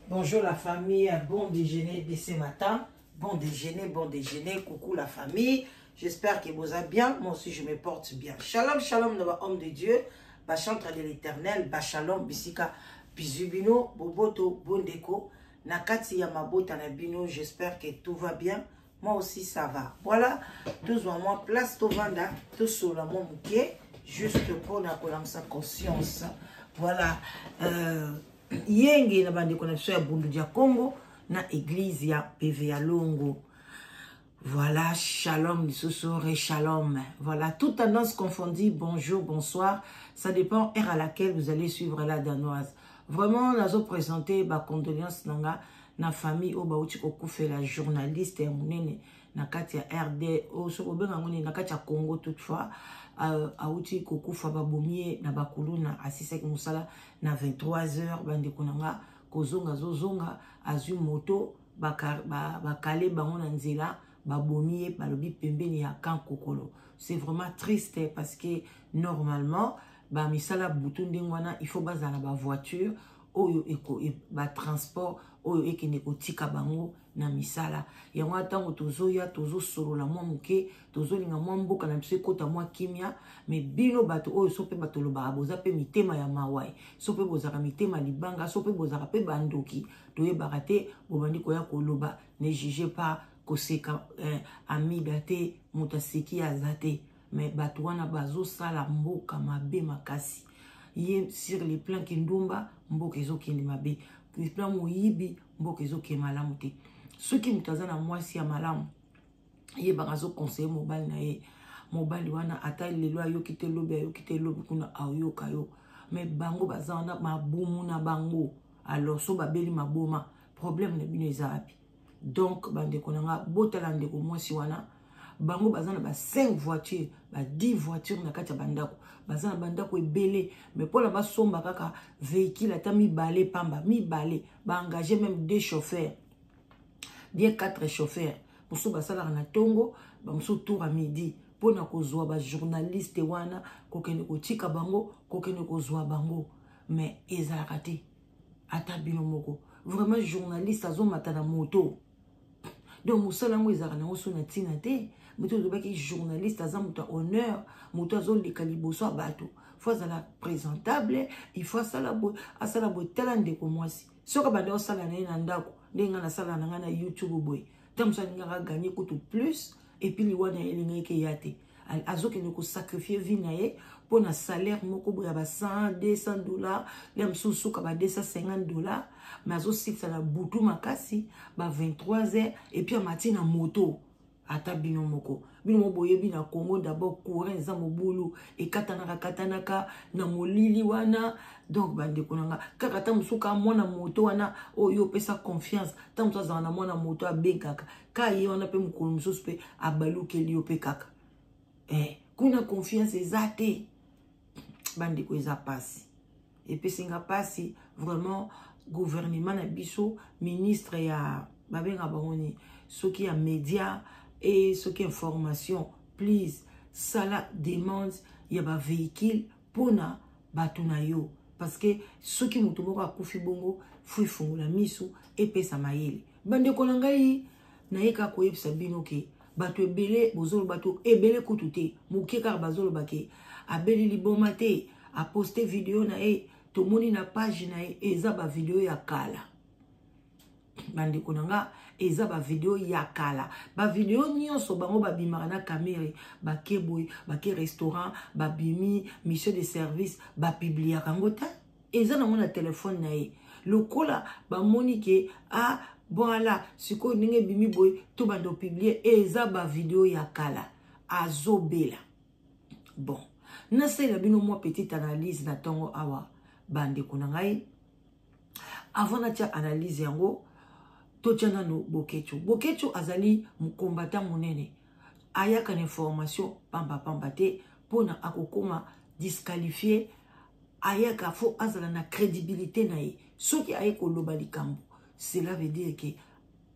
Bonjour la famille, bon déjeuner de ce matin. Bon déjeuner, bon déjeuner. Coucou la famille. J'espère que vous allez bien. Moi aussi, je me porte bien. Shalom, shalom, nos hommes de Dieu. Bachantre de l'éternel. Bachalom, bisika, bizubino, boboto, bondeko. Nakati ya mabota na bino. J'espère que tout va bien. Moi aussi, ça va. Voilà, tous moi place tovanda, tout sur la moke, juste pour la sa conscience. Voilà. Yenge na bandeko na biso ya Bundu dia Congo na église ya PV ya Longo. Voilà, shalom lisusu, re shalom. Voilà, toute tendance confondue, bonjour, bonsoir. Ça dépend heure à laquelle vous allez suivre la danoise. Vraiment, nazo présenter ba condoléances nanga na famille oyo bauti kokufela journaliste ya monene na kati ya RD oyo soki obenga yango nini na kati ya Congo toutefois auti kokufa babomi ye na bakuluna asisaki mosala na 23 heures bandeko na nga kozonga azozonga azwi moto bakale bango na nzela babomi ye balobi pembeni ya camp Kokolo. C'est vraiment triste parce que normalement ba misala butu ndenge wana il faut bazala na ba voiture oyo eko e, ba transport oyo ekende kotika bango na misala yango wana. Ntango tozoya tozosolola mwa moke, tozolinga mwa mboka na biso ekota mwa kimia, me bino bato oyo so mpe bato lobaka boza mpe mitema ya mawai, so mpe bozalaka mitema libanga, so mpe bozalaka mpe bandoki, toyebaka te. Bobandi koya koloba, ne juge pas, koseka amida te, moto aseki aza te, me bato wana bazosala mboka mabe makasi. Ye sur le plan kindumba, mboka ezokende mabe, le plan moyibi, mboka ezokende malamu te. Soki moto aza na mwasi ya malamu, yebaka azoconseille mobali na ye, mobali wana ata lelo ayoki te, lobi ayoki te, lobi kuna ayoka yo. Me bango baza wana mabumu na bango. Alors so babeli maboma, problème na bino eza wapi? Donc bandeko na nga, botala ndeko mwasi wana. Bango baza na ba 5 voiture, ba 10 voiture na kati ya bandako, baza na bandako ebele, mais mpona basomba kaka véhicule ata mibale pamba, mibale, baengage même deux chauffeurs, bien quatre chauffeurs, mosusu basalaka na ntongo, bamosusu tour à midi, mpona kozwa bajournaliste wana, kokende kotika bango, kokende kozwa bango, mais ezalaka te. Ata bino moko, vraiment, journaliste azomata na moto, donc mosala yango ezalaka nango so na ntina te. Moto olobaki journaliste aza moto ya honneur, moto azoleka liboso ya bato, faut azala présentable, il faut asala boye, asala boye. Tala ndeko mwasi, soki abandi osala na ye na ndako ndenge ngai nasala na ngai na YouTube boye, ntango mosu alingaka gagner kutu plus. Et puis liwa na ye elingaki eya te. Azokende kosacrifie vie na ye mpo na salaire moko boye ya ba 100 200 dollars, ya mosusu suka ba 250 dollars, mais azosilisa na butu makasi ba 23 heures, et puis amati na moto. Ata bino moko, bino moko boyebi na Congo d'abord courant eza mobulu, ekatanaka katanaka na molili wana. Donc bandeko na nga, kaka ata mosusu kaka mwana moto wana oyo opesa confiance, ntango mosusu azala na mwana moto abengaka ka ye wana, mpe mokolo mosusu mpe abalukeli yo mpe kaka kuna confiance eza te. Bandeko, eza pasi, epesi nga pasi vraiment. Gouvernement na biso, ministre ya babenga bango nini, soki ya média e soki information, please sala demande ya bavéhicule mpona bato na yo, parce que soki moto moko akufi bongo, faut efungola miso, epesa mayele. Bandeko na ngai, nayeka koyebisa bino ke bato ebele bozoloba, bato ebele kutu te, moke kaka bazoloba ke abeli liboma te, aposte video na ye, tomoni na page na ye, eza bavideo ya kala. Bandeko na nga, eza bavideo ya kala. Bavideo nyonso bango babimaka na Kamerhe, bake boye, bake restaurant, babimi mission de service, bapubliaka yango te, eza nango na telefone na ye. Lokola bamoni ke ah voilà, sikoyo ndenge ebimi boye, to banda opublie, eza bavideo ya kala. Azobela. Bon, nasalela bino mwa petite analyse na ntongo awa, bandeko na ngai. Avant natia analyse yango, totia nano Bokecho. Bokecho azali mokombata monene, ayaka na information pambapamba te. Mpona akokóma disqualifié, ayaka faut azala na crédibilité na ye. Soki aye koloba likambo, cela veut dire ke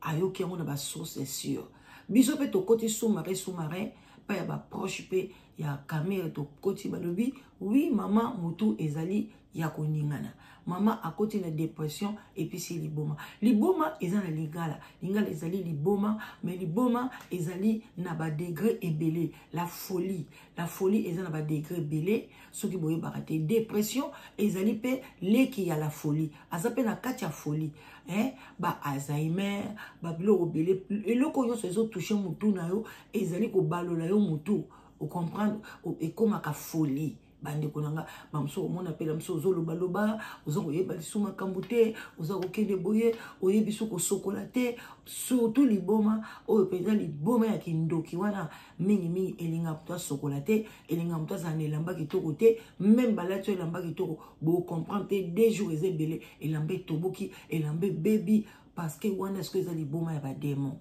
ayoki yango na basource sûre. Biso mpe tokoti sous-marin, sous-marin mpa ya baproche mpe ya Kamerhe, tokoti, balobi oui, mama motu ezali. ya koningana. Mama akoti na depression epesi liboma. Liboma eza na lingala, lingala ezali liboma, mais liboma ezali na ba degré ebele. La folie, la folie eza na ba degré ebele. Soki boyebaka te, depression ezali mpe leki ya la folie, aza mpe na kati ya folie, eh? Ba Alzheimer, babiloko ebele, eloko nyonso ezotouche motu na yo, ezali kobalola yo motu, ocomprendre, ekomaka folie. Bandeko na nga, bamosusu omona mpe na mosusu ozolobaloba, oza koyeba lisusu makambo te, oza kokende boye, oyebi so kosokola te. Surtout liboma oyo mpenza, liboma ya kindoki wana, mingimingi elingaka moto asokola te, elingaka moto azala na elamba kitoko te. Même balati oyo elamba kitoko, bocomprendre te, 2 jours eza ebele, elamba etoboki, elamba ebebi, parce que wana sikoyo eza liboma ya badémon.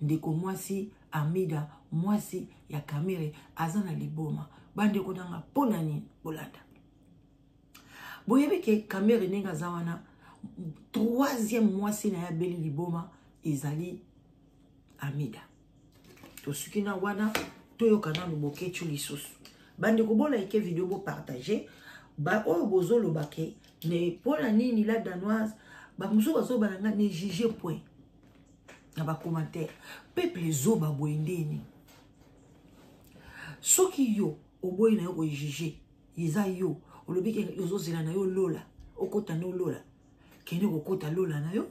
Ndeko mwasi Amida, mwasi ya Kamerhe, aza na liboma. Bandeko nanga, mpo na nini bolanda? Boyebi ke Kamerhe ndenge aza wana, troisième mwasi na ye abeli liboma ezali Amida. Tosuki na wana, toyoka nanu Boketshu lisusu. Bandeko, bolike video, bopartage. Baoyo bozoloba ke ne mpo na nini la Danoise, bamosusu bazoba na nga ne juge point na bacommentaire. Peuple ezoba boye ndeni? Soki yo oboyi na yo kojuge, eza yo olobi ke ozozela na yo lola, okota na lola, kende kokota lola na yo.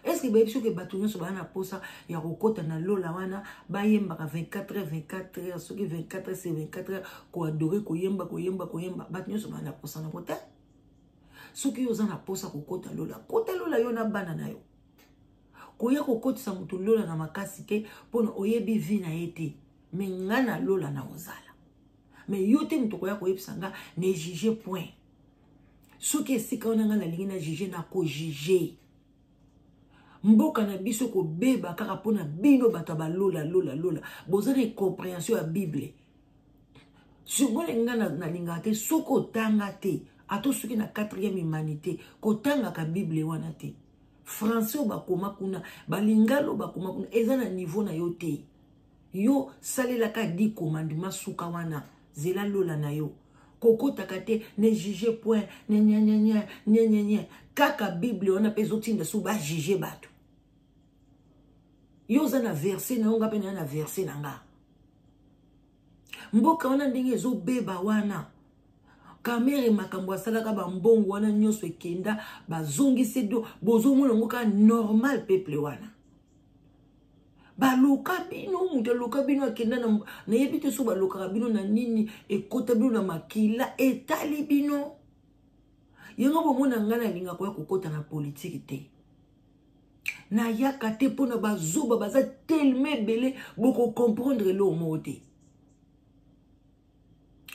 Est-ce bayebi soki bato nyonso baa na posa ya kokɔta na lola wana, bayembaka 24 heures 24 heures, soki 24 heures c'est 24 heures, koadorer, koyemba, koyemba, koyemba? Bato nyonso baa na posa nango te. Soki yo oza na posa kokɔta lola, kota lola yo na bana na yo. Koya kokotisa motu lola na makasi te, mpona oyebi vie na ye te. Mais nga na lola na ozala, mais yo te moto koya koyebisa nga ne juge point. Soki esika wana nga nalingi na juge, nakojuge. Mboka na biso kobeba kaka mpona bino bato ya balola lola lola, boza na incompréhension ya Bible. Sikoyo nga nalingaka te soki otanga te, ata soki na 4e humanité, kotangaka Bible wana te. Français oyo bakoma kuna, balingala oyo bakoma kuna, eza na niveau na yo te. Yo salelaka 10 commandement, suka wana, zela lola na yo. Kokotaka te ne juge point, ne nyanyanyan nyanyanyan. Kaka Bible wana mpe ezotinda so bajuge bato. Yo oza na verset na yo, nga mpe na na verset na nga. Mboka wana ndenge ezobeba wana, Kamerhe makambo asalaka, bambongo wana nyonso ekenda, bazongisi do, bozomona yango kaka normal. Peuple wana baloka bino, moto aloka bino akenda, nayebi te so balokaka bino na nini, ekota bino na makila, etali bino yango. Bomona ngai nalinga koya kokota na politike te, nayaka te mpona bazoba baza telema ebele, bokocomprendre eloko moko te.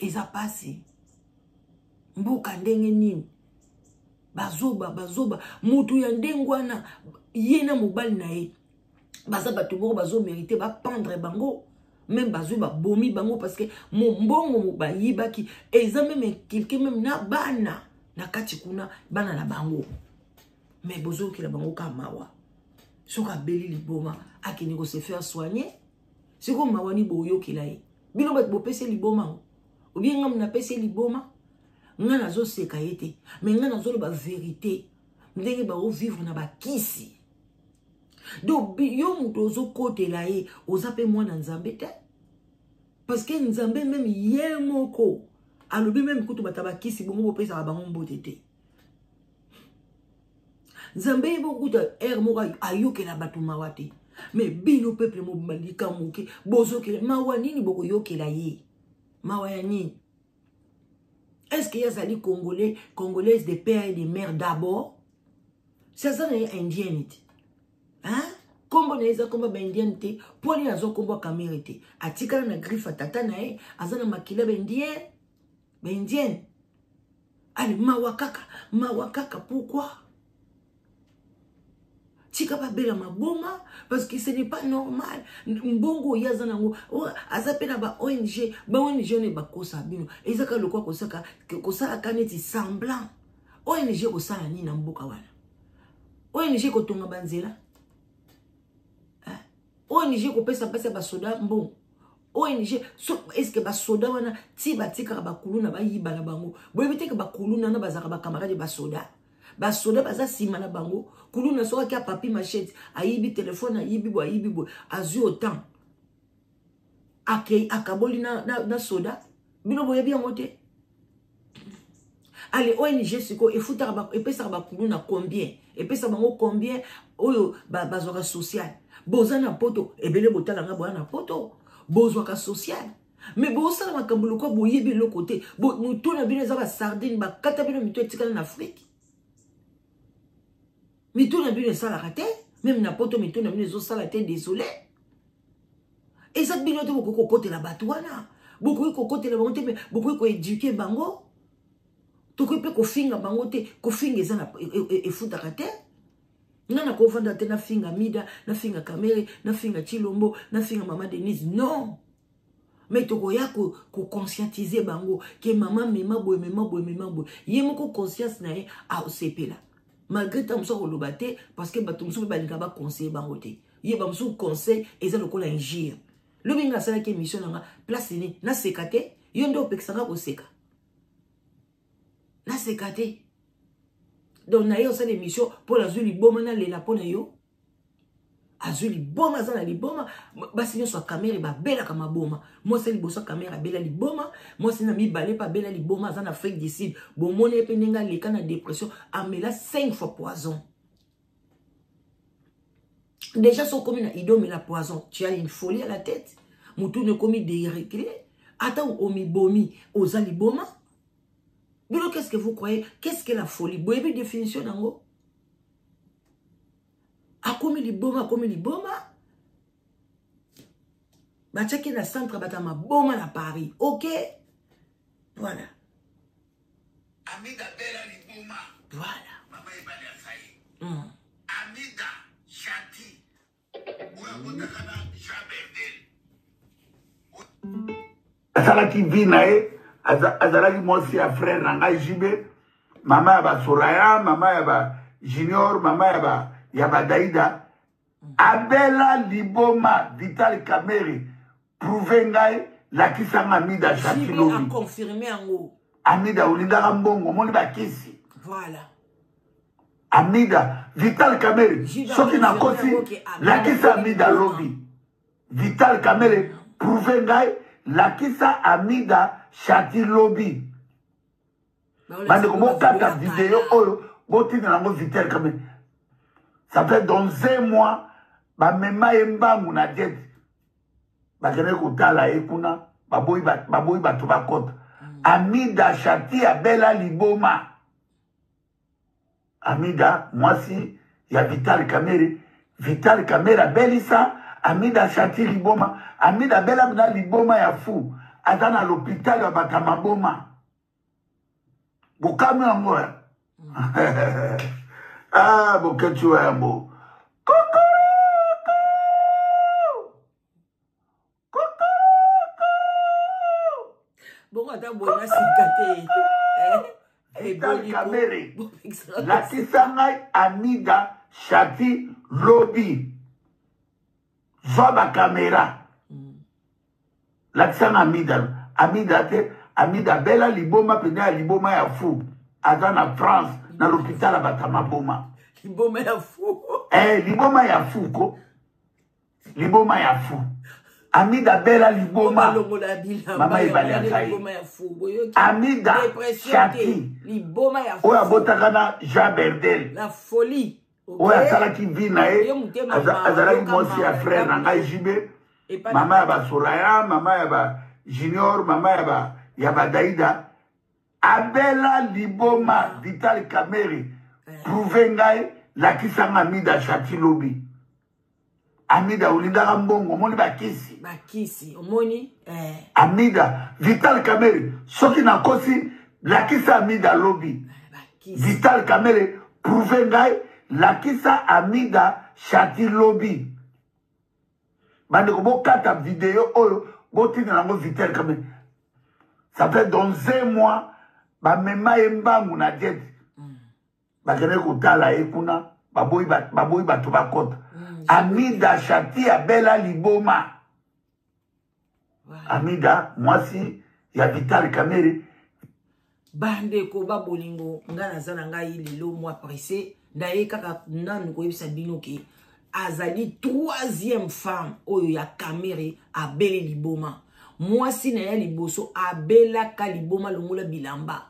Eza pasi, mboka ndenge nini bazoba bazoba. Motu ya ndenge wana, ye na mobali na ye baza bato moko bazomérite bapendre bango même, bazwi babomi bango, parce que mbongo bayibaki eza même inculqué même na bana na kati kuna, bana na bango. Mais bozokela bango ka mawa. Soki abeli liboma, akende kose faire soigner. Sikoyo mawa ni boyokela ye? Bino bato bopesi liboma ngo, obie nga napesi ye liboma? Nga nazoseka ye te, mais nga nazoloba vérité ndenge baovivre na bakisi. Donc yo moto ozokotela ye, oza mpe mwana Nzambe te, parce que Nzambe même ye moko alobi même kutu bato ya bakisi bongo bopesaka bango mbote te. Nzambe ye moko kutu ere moko ayokela bato mawa te, mais bino peuple mobima likambo moke bozokela mawa nini? Bokoyokela ye mawa ya nini? Est ce que ye azali Congolais, Congolaise de père et de mère d'abord? Si aza na ye Indienne te, hein? Nkombo na ye eza nkombo ya baindienne te. Mpo nini azwa nkombo ya Kamerhe te? Atikala na griffe ya tata na ye, aza na makila baindien, baindienne. Ale, mawa kaka, mawa kaka. Pourquoi tika babela maboma? Parce que ce n'est pas normal. Mbongo oyo aza nango, aza mpe na ba ONG. Ba ONG wana bakosa bino, eza kaka lokwa kosalaka neti semblant. ONG kosala nini na mboka wana? ONG kotonga banzela? ONG kopesa mpasi ya basoda mbongo? ONG so, est-ce que basoda wana ti batikaka bakuluna bayiba na bango? Boyebi te ke bakuluna wana bazalaka bacamarade basoda? Basoda baza nsima na bango. Kuluna soki akia papi machete, ayibi telefone, ayibi boye, ayibi boye, azwi autant, akei akaboli na soda. Bino boyebi yango te? Ale, ONG sikoyo efutaka, epesaka bakuluna combien? Epesa bango combien oyo bazwaka social? Boza na Poto ebele, botala nga, boya na Poto, bozwaka social, mais bosala makambo lokwa boyebi eloko te. Motu na bino eza basardine, bakata bino mito etikala na Afrique. Mitu na bino esalaka te, même na Poto mitu na bino ezosala te. Désolé, eza bino te. Bokoki kokotela bato wana, bokoki kokotela bango te, mais bokoki koéduquer bango. Tokoki mpe kofinga bango te. Kofinga eza efutaka te. Nga na kovanda te, nafinga Mida, nafinga Kamere, nafinga Chilombo, nafinga Mama Denise, non. Mais tokoya koconscientiser bango ke mama, mema boye, mema boye, mema boye. Ye moko conscience na ye aosepela, malgré ntango mosusu akoloba te, parce que bato mosusu mpe balingaka baconseiller bango te. Ye bamosusu conseil eza lokola injure. Lobi nga asalaki émission na nga, place nini naseka te? Yo nde opekisanga koseka, naseka te. Donc na ye osala émission mpo nazwi liboma, nalela mpo na yo. Azwi liboma, aza na liboma. Basi nyonso ya Kamere babelaka maboma. Mwasi liboso ya Kamere abela liboma, mwasi na mibale mpe abela liboma, aza na Afrique du Sud. Bomoni ye mpe ndenge aleka na dépression, amela 5 fois poison déjà. So okomi na idée omela poison, tu as une folie à la tête, motuni ekomi déréglé. Ata omibomi, oza liboma. Bino, qu'est-ce que vous croyez? Qu'est-ce que la folie? Boyebi définition nango? Akomi liboma, akomi liboma. Batiaki na centre bato ya maboma na Paris. Ok, voilà. Amida bela liboma. Voilà. Mama ebale asaye. Amida Shati oyo abotaka na Jean Berdel, asalaki vie na ye, azalaki mwasi ya frère na ngai Jibe, mama ya basoraya, mama ya ba junior, mama ya badaida. Abela liboma. Vital Kamere, prouve ngai, lakisanga Amida Shati lobi. Aconfirme yango. Amida, olingaka mbongo, omoni bakisi. Voilà. Amida, Vital Kamere, soki nakosi, lakisa Amida lobi. Vital Kamere, prouve ngai, lakisa Amida Shati lobi. Bandeko, bokata video oyo, botinda yango Vital Kamere. Ça fait dans un mois bamema ye mbangu na jet, bakendaki kotala ye kuna, baboyi bato bakota. Amida Shati abela liboma. Amida, mwasi ya Vital Kamere. Vital Kamere abelisa Amida Shati liboma. Amida abela na liboma ya fou, aza na l'hôpital ya bato ya maboma. Bokami yango. Ah, boketi wa yango. Kukuruku! Kukuruku! Bongo ata boye nasika te. Vital Kamere, lakisa ngai Amida Shati lobi. Zwa bakamera, lakisa nga Amida. Amida te, Amida abela liboma mpenza ya liboma ya fou, aza na France na l'hôpital ya bato ya maboma. Liboma ya fou. Eh, liboma ya fou ko, liboma ya fou. Amida abela liboma. Balongola bilamba. Mama ebale ya ngai. Liboma ya fou, boyoki? Amida Dépression Shati te, liboma ya fou. Oyo abotaka na Jean Berdel. La folie. Oyo asalaki vie na ye, Ye motema mawa, azalaki yoka mwasi ya mawa, frère na ngai Jibe, mama ya basoraya, mama ya ba junior, mama ya badaida. Abela liboma. Vital Kamere, prouve ngai, lakisanga Amida Shati lobi. Amida, olingaka mbongo, omoni bakisi. Bakisi, omoni eh. Amida, Vital Kamere, soki nakosi, lakisa Amida lobi. Bakisi. Vital Kamere, prouve ngai, lakisa Amida Shati lobi. Bandeko, bokata video oyo, botinda yango Vital Kamere. Ça fait dans un mois bamema ye mbangu na jet, bakendaki kotala ye kuna, baboyi bato bakota. Amida Shati abela liboma. Amida mwasi ya Vital Kamerhe. Bandeko ba bolingo, ngai naza na ngai lelo mwa presse, naye kaka nanu koyebisa bino ke azali troisième femme oyo ya Kamerhe abeli liboma. Mwasi na ye liboso abelaka liboma longola bilamba.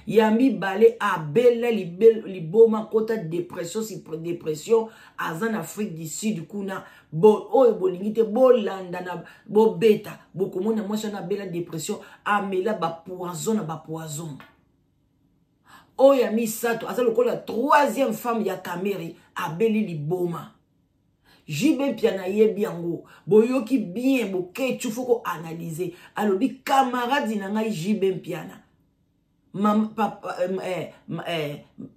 Ya mibale abela liboma kota dépression si dépression, aza na Afrique du Sud kuna. Bo, oyo bolingi te bolanda na bobeta bokomona mwasi wana abela dépression, amela ba poison na ba poison. Oyo ya misato aza lokola troisième femme ya Kamerhe abeli liboma. JB Mpiana ayebi yango, boyoki bien Boketshu faut ko analyser. Alobi camarade na ngai JB Mpiana, Mam, papa,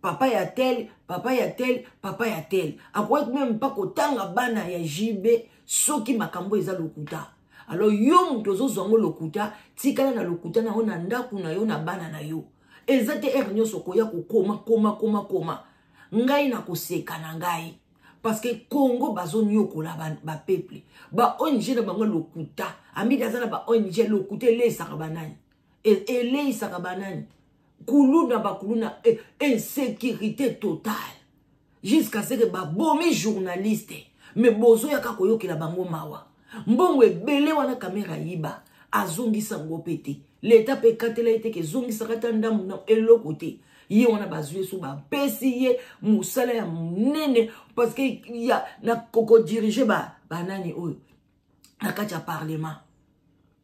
papa ya tel, papa ya tel, papa ya tel. Akoki même pas kotanga bana ya JB soki makambo eza lokuta. Alors yo moto ozozwa yango lokuta, tikala na lokuta na yo na ndako na yo na bana na yo. Eza te heure nyonso koya kokoma koma koma koma. Ngai na koseka na ngai. Parce que Congo bazo nyokola ba peuple. Ba ONG na bango lokuta. Amida aza na ba ONG lokuta elesaka banani. Eleisaka banani. Kuluna ba kuluna, insécurité totale. Jusqu'à ce que ba bomi journaliste. Mais bozo yaka koyokela bango mawa. Mbongo ebele wana Kamerhe ayiba. Azongisa ngo pe te. L'État pe katela ete ke zongisa kata ndambu na eloko te. Ye wana bazwi so ba pesi ye musala ya munene parce que ya na koko diriger ba banani oyo na kati ya parlement.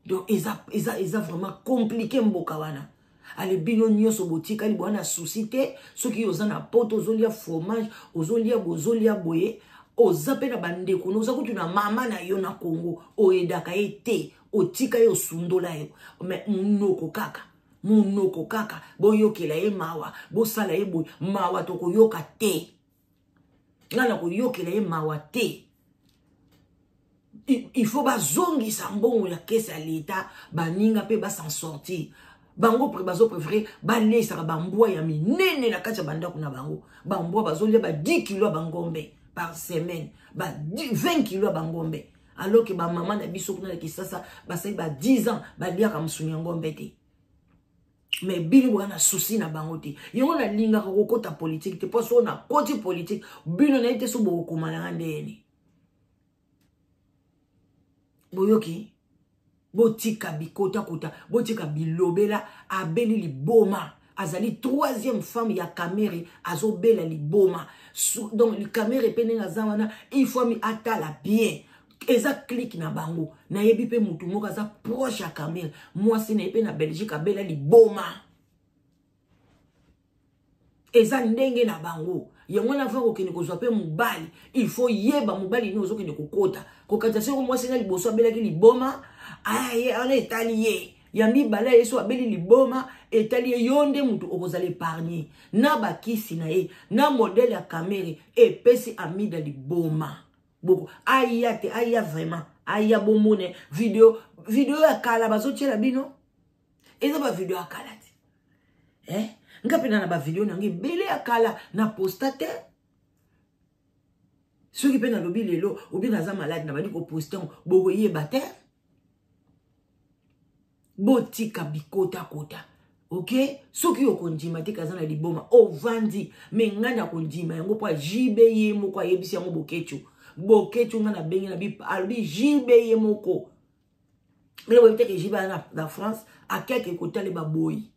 Donc eza eza eza vraiment compliqué mboka wana. Ale bino nyonso botikali bwana souci te soki oza na poto ozolia fromage ozolia bozolia boye oza pe na bandeko no oza kutu na mama na yo na Congo oyedaka ye te otika ye osundola ye mais munoko kaka munoko kaka boyokela ye mawa bosala ye boye mawa tokoyoka te nga na koyokela ye mawa te. Il faut bazongisa mbongo ya caisse ya l'État baninga pe ba s'en sortir. Bango bazo préférer balesaka bambwa ya minene na kati ya bandako na bango. Bambwa bazolia ba 10 kilos ya bangombe par semaine, ba 20 kilos ya bangombe. Alors que ba mama na biso kuna na Kisasa basali ba 10 ans baliaka mosuni ya ngombe te. Mais bino boza na souci na bango te. Yango nalingaka kokota politique te, po soki nakoti politique bino nayebi te so bokokoma na nga ndeni. Boyoki? Botika bikota-kota, botika bilobela, abeli liboma. Azali troisième femme ya Kamerhe, azobela liboma. Donc Kamerhe pe ndenge aza wana, il faut mi atala bien. Eza clique na bango. Nayebi pe mutu moko aza proche ya Kamerhe. Mwasi na ye pe na Belgique abela liboma. Eza ndenge na bango. Yango wana avant kokende kozwa pe mobali, il faut yeba mobali nini ozokende kokota. Kokata soko mwasi na liboso abelaki liboma, aye wana etali ye. Ya mibale ye so abeli liboma, etali ye, yo nde mutu okozala épargné. Na bakisi na ye, na modèle ya Kamerhe, epesi Amida liboma. Boko aya te, aya vraiment, aya bomone video, video ya kala bazotiela bino. Eza ba video ya kala te. Eh? Nga pe na ba video na ngai ebele ya kala na posta te. Soki pe nalobi lelo obi naza malade na bandi ko poster yango, bokoyeba te. Botika bikota kota. OK? Soki okondima te kaza na liboma, ovandi, mais nga na kondima yango po JB ye moko ayebisi yango Boketshu. Boketshu nga na bengi na bi alobi JB ye moko. Mais boyebi te ke JB aza na France, akeke kotale baboyi.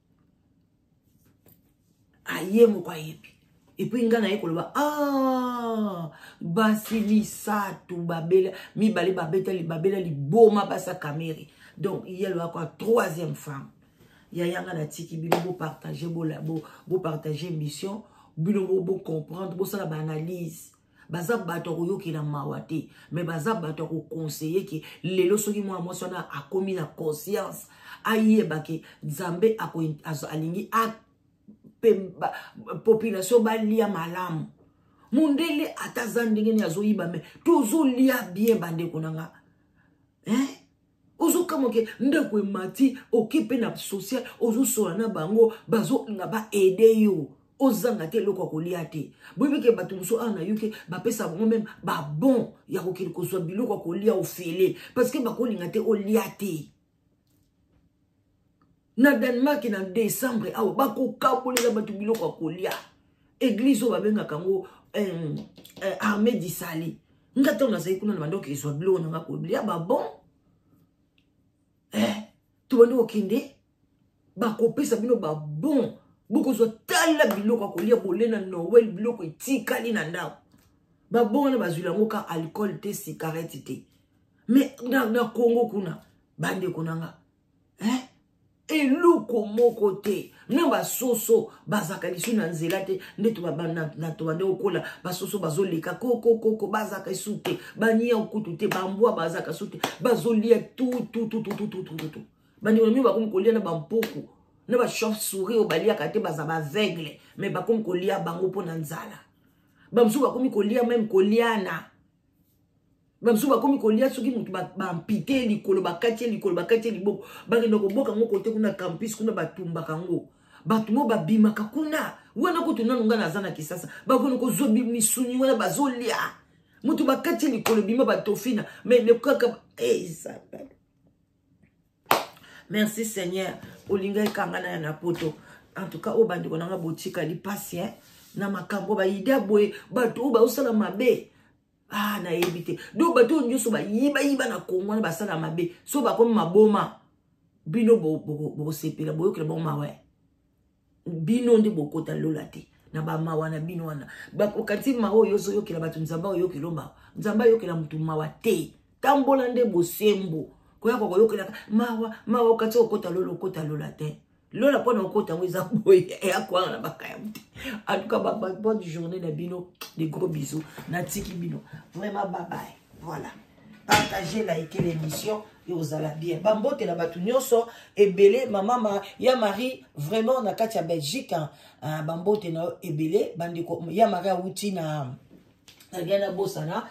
Aye moko ayebi. Et puis nga naye koloba, ah, basi misato babela, mibale babeta babela liboma basa Kamerhe. Donc ye alobaka kwa troisième femme. Ya yanga na tiki bino bo partager, bo la, bo, bo partager mission, bino bo, bo comprendre, bo sala ba analyse. Baza bato ya koyokela mawa te, mais baza bato ya koconseiller ke lelo soki mwana mwasi wana akomi na conscience, ayeba ke Nzambe alingi a pe ba, population balia malamu. Mondele ata aza ndenge nini azoyiba, mais tozolia bien bandeko na nga. Hein? Ozokamwa ke ndako emati, oke pe na social, ozosola na bango, bazolinga ba aider yo. Ozanga te eloko ya kolia te. Boyebi ke bato mosusu awa na UK bapesa bango meme babon ya kokende kozwa biloko ya kolia ofele, parce que bakolinga te olia te. Na Danemark na décembre awa bakokabolela bato biloko ya kolia. Église oyo babengaka yango armée du salut. Nga ntango nazali kuna na bandoki ezwa biloko na nga kolia babon, tobandi kokende, bakopesa bino babon, bokozwa tala biloko ya kolia bole na Noël, biloko etikali na ndako. Babon wana bazwila yango ka alcool te, cigarette te. Mais na Congo kuna, bandeko na nga, eloko moko te. Na basoso bazalaka lisu na nzela te, nde tobande kokola, basoso bazoleka kokokoko, bazalaka esu te, bania kutu te, bambwa bazalaka su te, bazolia tututututututu. Bandeko na mino, bakomi kolia na bampuku na bachauve-souris oyo baliaka te, baza baaveugle, mais bakomi kolia bango mpo na nzala. Bamosusu bakomi kolia même koliana. Bamosusu bakomi kolia soki motu bampite likolo, bakati ye likolo, bakati ye liboko, bakenda koboka yango kote kuna campus kuna, batumbaka yango. Bato mo babimaka kuna wana kutu nanu ngai naza na Kisasa, bakoni kozwa misuni wana bazolia. Motu bakati ye likolo, ebima batofina, mais kaka ezabale. Merci Seigneur, olinga ekanga na ya na poto. En tout cas, oyo bandeko nanga botikali pasi, eh? Na makambo baide boye, bato oyo baosala mabe, ah, nayebi te. Donc bato oyo nyonso bayibayiba na Kongo wana, basala mabe, so bakomi maboma, bino bokosepela, boyokela bango mawa? Bino nde bokota lola te na bamawa na bino wana. Bakokati mawa oyo ozoyokela bato, Nzambe oyokela mawa? Nzambe ayokela motu mawa te. Tambola nde bosembo, koyaka koyokelaka mawa mawa, okati okota lola, okota lola te. Lola mpona okota yango eza boye, eyakwanga na bakaya te. En tout cas, bonne journée na bino, de gros bisous, natiki bino vraiment, bye bye. Voilà, partagez, likez l'émission, ekozala bien. Bambote na bato nyonso ebele. Mama ma, ya Marie vraiment na kati ya Belgique, hein, bambote na yo ebele, bandeko. Ya Marie awuti na nalia na bosana,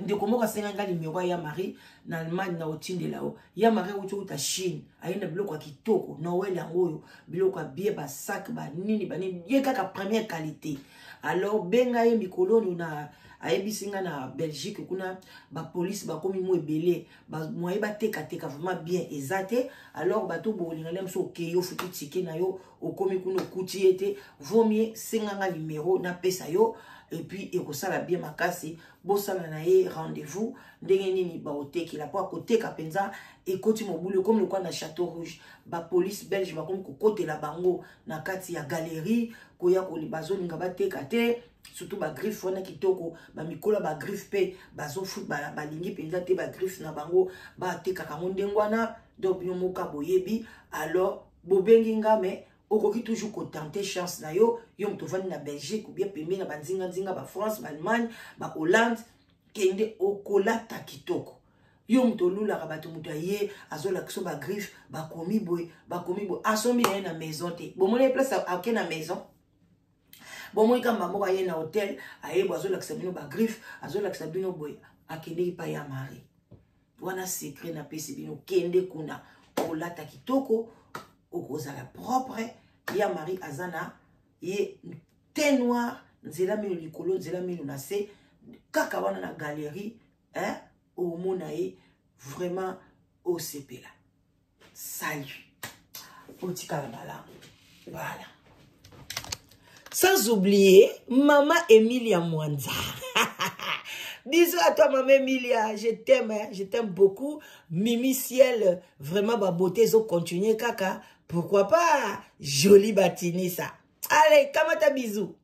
ndeko moko asenga nga nimero ya Marie na Allemagne, na otindela yo. Ya Marie awuti outa Chine, aye na biloko ya kitoko Noël yango oyo, biloko ya bien, basac, banini banini, ye kaka première qualité. Alors benga ye mikolo oyo na ayebisi nga na Belgique kuna bapolice bakomi mo ebele, moye batekateka vraiment bien eza te. Alors bato bolinga nde mosu okei, ofuti ticket na yo, okomi kuna, okuti ye te, vaut mieux senganga numero napesa yo, et puis ekosala bien makasi. Bosala na ye rendez-vous ndenge nini baotekela, mpo akoteka mpenza. Ekoti mobulu, ekomi lokola na Château Rouge, bapolice belge bakomi kokotela bango na kati ya galerie, koya bazolinga bateka te, surtout bagriffe wana kitoko, bamikola bagriffe mpe bazofu, balingi mpenza te bagriffe na bango batekaka yango ndenge wana. Donc bino moka boyebi. Alors bobengi nga, mais okoki toujours kotenter chance na yo. Yo moto ovandi na Belgique ou bien pembeni na banzinganzinga, baFrance, baAllemagne, baHollande, kende, okolata kitoko. Yo moto olulaka bato, moto aye azolakisa bagriffe, bakomi boye, bakomi boye, asombi na ye na maison te. Bomoni ye place ake na maison, bomoi kamba moko aye na hotel, aye boye, azolakisa bino bagriffe, azolakisa bino boye, akendeki pa ya Marie wana. Secret napesi bino, kende kuna, olata kitoko, okozala propre. Ya Marie aza na ye teint noir, nzela mino likolo, nzela mino na se, kaka wana na galerie, hein? Omona ye vraiment, osepela. Salut, otikala malamu. Voilà, sans oublier Mama Emilia Mwanza. Bisous à toi, Maman Emilia. Je t'aime, hein? Je t'aime beaucoup. Mimi Ciel, vraiment, ma beauté, ils ont continué, kaka. Pourquoi pas? Jolie Batini, ça. Allez, kamata bisous.